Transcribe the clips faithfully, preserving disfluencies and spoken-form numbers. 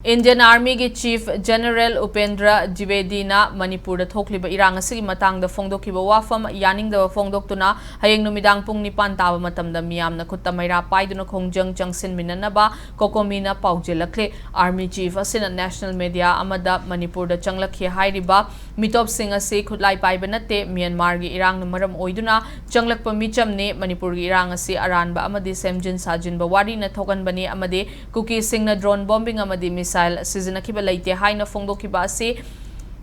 Indian Armyꯒꯤ Chief General Upendra Dwivedina ꯃꯅꯤꯄꯨꯔꯗ ꯊꯣꯛꯂꯤꯕ ꯏꯔꯥꯡ ꯑꯁꯤꯒꯤ ꯃꯇꯥꯡꯗ ꯐꯣꯡꯗꯣꯛꯈꯤꯕ ꯋꯥꯐꯝ ꯌꯥꯅꯤꯡꯗꯕ ꯐꯣꯡꯗꯣꯛꯇꯨꯅ ꯍꯌꯦꯡ ꯅꯨꯃꯤꯗꯥꯡ ꯄꯨꯡ ꯅꯤꯄꯥꯟ ꯇꯥꯕ ꯃꯇꯝꯗ ꯃꯤꯌꯥꯝꯅ ꯈꯨꯠꯇ ꯃꯩꯔꯥ ꯄꯥꯏꯗꯨꯅ ꯈꯣꯡꯖꯪ ꯆꯪꯁꯤꯟꯃꯤꯟꯅꯅꯕ COCOMIꯅ ꯄꯥꯎꯖꯦꯜꯂꯛꯂꯤ꯫ Army Chief ꯑꯁꯤꯅ national media ꯑꯃꯗ ꯃꯅꯤꯄꯨꯔꯗ ꯆꯪꯂꯛꯈꯤ ꯍꯥꯏꯔꯤꯕ ꯃꯤꯇꯣꯞꯁꯤꯡ ꯑꯁꯤ ꯈꯨꯠꯂꯥꯏ ꯄꯥꯏꯕ ꯅꯠꯇꯦ, ꯃ꯭ꯌꯥꯟꯃꯥꯔꯒꯤ ꯏꯔꯥꯡꯅ ꯃꯔꯝ ꯑꯣꯏꯗꯨꯅ ꯆꯪꯂꯛꯄ ꯃꯤꯆꯝꯅꯤ꯫ ꯃꯅꯤꯄꯨꯔꯒꯤ ꯏꯔꯥꯡ ꯑꯁꯤ ꯑꯔꯥꯟꯕ ꯑꯃꯗꯤ ꯁꯦꯝꯖꯤꯟ ꯁꯥꯖꯤꯟꯕ ꯋꯥꯔꯤꯅ ꯊꯣꯛꯍꯟꯕꯅꯤ ꯑꯃꯗꯤ ꯀꯨꯀꯤꯁꯤꯡꯅ drone bombing ꯑꯃꯗꯤ missile ꯁꯤꯖꯤꯟꯅꯈꯤꯕ ꯂꯩꯇꯦ ꯍꯥꯏꯅ ꯐꯣꯡꯗꯣꯛꯈꯤꯕ ꯑꯁꯤ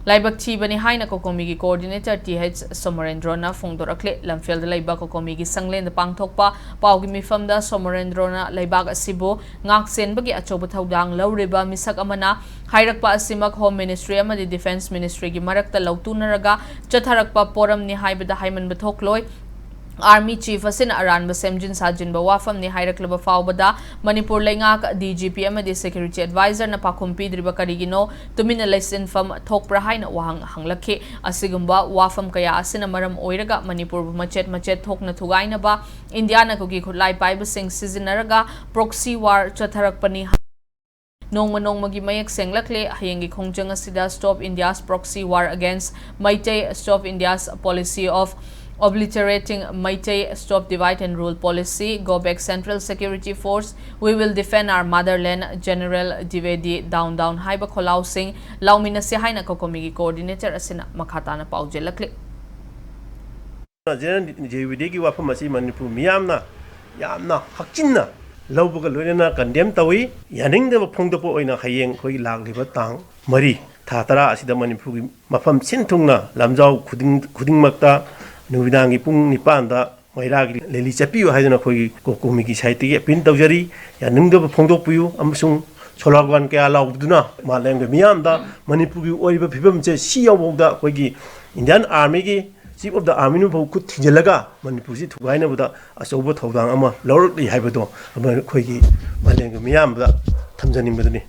ꯂꯥꯏꯕꯛ ꯊꯤꯕꯅꯤ ꯍꯥꯏꯅ COCOMIꯒꯤ coordinator T H ꯁꯣꯃꯣꯔꯦꯟꯗ꯭ꯔꯣꯅ ꯐꯣꯡꯗꯣꯔꯛꯂꯦ꯫ ꯂꯝꯐꯦꯜꯗ ꯂꯩꯕ COCOMIꯒꯤ ꯁꯪꯂꯦꯟꯗ ꯄꯥꯡꯊꯣꯛꯄ ꯄꯥꯎꯒꯤ ꯃꯤꯐꯝꯗ ꯁꯣꯃꯣꯔꯦꯟꯗ꯭ꯔꯣꯅ ꯂꯩꯕꯥꯛ ꯑꯁꯤꯕꯨ ꯉꯥꯛ ꯁꯦꯟꯕꯒꯤ ꯑꯆꯧꯕ ꯊꯧꯗꯥꯡ ꯂꯧꯔꯤꯕ ꯃꯤꯁꯛ ꯑꯃꯅ ꯍꯥꯏꯔꯛꯄ ꯑꯁꯤꯃꯛ Home Ministry ꯑꯃꯗꯤ Defence Ministryꯒꯤ ꯃꯔꯛꯇ ꯂꯧꯇꯨꯅꯔꯒ ꯆꯠꯊꯔꯛꯄ ꯄꯣꯔꯝꯅꯤ ꯍꯥꯏꯕꯗ ꯍꯥꯏꯃꯟꯕ ꯊꯣꯛꯂꯣꯏ꯫ Army Chief ꯑꯁꯤꯅ ꯑꯔꯥꯟꯕ ꯁꯦꯝꯖꯤꯟ ꯁꯥꯖꯤꯟꯕ ꯋꯥꯐꯝꯅꯤ ꯍꯥꯏꯔꯛꯂꯕ ꯐꯥꯎꯕꯗ ꯃꯅꯤꯄꯨꯔ ꯂꯩꯉꯥꯛ DGP ꯑꯃꯗꯤ Security Advisorꯅ ꯄꯥꯎꯈꯨꯝ ꯄꯤꯗ꯭ꯔꯤꯕ ꯀꯔꯤꯒꯤꯅꯣ? ꯇꯨꯃꯤꯟꯅ ꯂꯩꯁꯤꯟꯐꯝ ꯊꯣꯛꯄ꯭ꯔꯥ ꯍꯥꯏꯅ ꯋꯥꯍꯪ ꯍꯪꯂꯛꯈꯤ꯫ ꯑꯁꯤꯒꯨꯝꯕ ꯋꯥꯐꯝ ꯀꯌꯥ ꯑꯁꯤꯅ ꯃꯔꯝ ꯑꯣꯏꯔꯒ ꯃꯅꯤꯄꯨꯔꯕꯨ ꯃꯆꯦꯠ ꯃꯆꯦꯠ ꯊꯣꯛꯅ ꯊꯨꯒꯥꯏꯅꯕ ꯏꯟꯗꯤꯌꯥꯅ ꯀꯨꯀꯤ ꯈꯨꯠꯂꯥꯏ ꯄꯥꯏꯕꯁꯤꯡ ꯁꯤꯖꯤꯟꯅꯔꯒ proxy war ꯆꯠꯊꯔꯛꯄꯅꯤ꯫ ꯅꯣꯡꯃ ꯅꯣꯡꯃꯒꯤ ꯃꯌꯦꯛ ꯁꯦꯡꯂꯛꯂꯦ꯫ ꯍꯌꯦꯡꯒꯤ ꯈꯣꯡꯖꯪ ꯑꯁꯤꯗ Stop India's Proxy War Against Meitei, Stop India's Policy of Obliterating Meitei, Stop Divide and Rule Policy, Go Back Central Security Force, We Will Defend Our Motherland, General Dwivedi Down Down ꯍꯥꯏꯕ ꯈꯣꯜꯂꯥꯎꯁꯤꯡ ꯂꯥꯎꯃꯤꯟꯅꯁꯤ ꯍꯥꯏꯅ COCOMIꯒꯤ coordinator ꯑꯁꯤꯅ ꯃꯈꯥ ꯇꯥꯅ ꯄꯥꯎꯖꯦꯜꯂꯛꯂꯤ꯫ General Dwivediꯒꯤ ꯋꯥꯐꯝ ꯑꯁꯤ ꯃꯅꯤꯄꯨꯔ ꯃꯤꯌꯥꯝꯅ ꯌꯥꯝꯅ ꯍꯛꯆꯤꯟꯅ ꯂꯧꯕꯒ ꯂꯣꯏꯅꯅ condemn ꯇꯧꯏ꯫ ꯌꯥꯅꯤꯡꯗꯕ ꯐꯣꯡꯗꯣꯛꯄ ꯑꯣꯏꯅ ꯍꯌꯦꯡ ꯑꯩꯈꯣꯏꯒꯤ ꯂꯥꯛꯂꯤꯕ ꯇꯥꯡ ꯃꯔꯤ ꯊꯥ ꯇꯔꯥ ꯑꯁꯤꯗ ꯃꯅꯤꯄꯨꯔꯒꯤ ꯃꯐꯝ ꯁꯤꯟ ꯊꯨꯡꯅ ꯂꯝꯖꯥꯎ ꯈꯨꯗꯤꯡ-, ꯈꯨꯗꯤꯡꯃꯛꯇ ꯅꯨꯃꯤꯗꯥꯡꯒꯤ ꯄꯨꯡ ꯅꯤꯄꯥꯟꯗ ꯃꯩꯔꯥꯒꯤ rally ꯆꯠꯄꯤꯌꯨ ꯍꯥꯏꯗꯨꯅ ꯑꯩꯈꯣꯏꯒꯤ COCOMIꯒꯤ side ꯇꯒꯤ appeal ꯇꯧꯖꯔꯤ꯫ ꯌꯥꯅꯤꯡꯗꯕ ꯐꯣꯡꯗꯣꯛꯄꯤꯌꯨ ꯑꯃꯁꯨꯡ slogan ꯀꯌꯥ ꯂꯥꯎꯗꯨꯅ ꯃꯥꯂꯦꯝꯒꯤ ꯃꯤꯌꯥꯝꯗ ꯃꯅꯤꯄꯨꯔꯒꯤ ꯑꯣꯏꯔꯤꯕ ꯐꯤꯕꯝꯁꯦ ꯁꯤ ꯌꯧꯐꯥꯎꯗ ꯑꯩꯈꯣꯏꯒꯤ Indian Armyꯒꯤ Chief of the Army ꯅꯐꯥꯎ ꯈꯨꯠ ꯊꯤꯡꯖꯤꯜꯂꯒ ꯃꯅꯤꯄꯨꯔꯁꯤ ꯊꯨꯒꯥꯏꯅꯕꯗ ꯑꯆꯧꯕ ꯊꯧꯗꯥꯡ ꯑꯃ ꯂꯧꯔꯛꯂꯤ ꯍꯥꯏꯕꯗꯣ ꯑꯃ ꯑꯩꯈꯣꯏꯒꯤ ꯃꯥꯂꯦꯝꯒꯤ ꯃꯤꯌꯥꯝꯗ ꯊꯝꯖꯅꯤꯡꯕꯗꯨꯅꯤ꯫